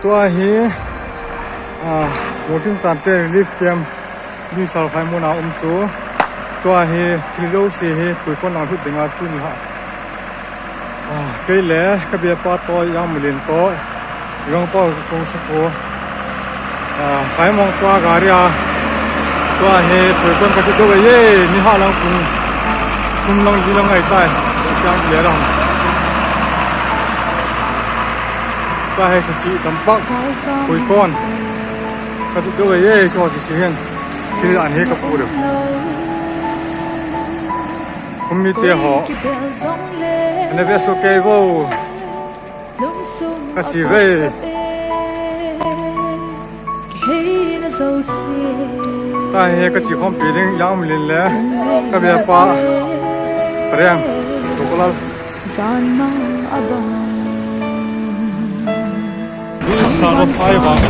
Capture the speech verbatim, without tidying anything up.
Tua hi, ah, Motin Chante Relief Camp, Lusal Phaimuna um chu. Tua hi thil jouse hi puikon lang lhut dinga tuni ha. Ah, kei le ka bepa toh, Jangmilin toh, Jangpa kong sa ko. Ah, Phaimong tua gari a. Tua hi puikon ka ti to ye, ni ha lang pung. Kum lang ji lang ai tai. Kang le lang. Tua hi sa chi tampak. Puikon. Ka ti to ye, ko si si hen. Thil an hi ka pu de. Kum mite ho. Ana ve soh kei vo. Ka chi ve. Tua hi ka chi khompi ding Jangmilin le ka bepa Phareng, Tukulal. Lusal Phaimong.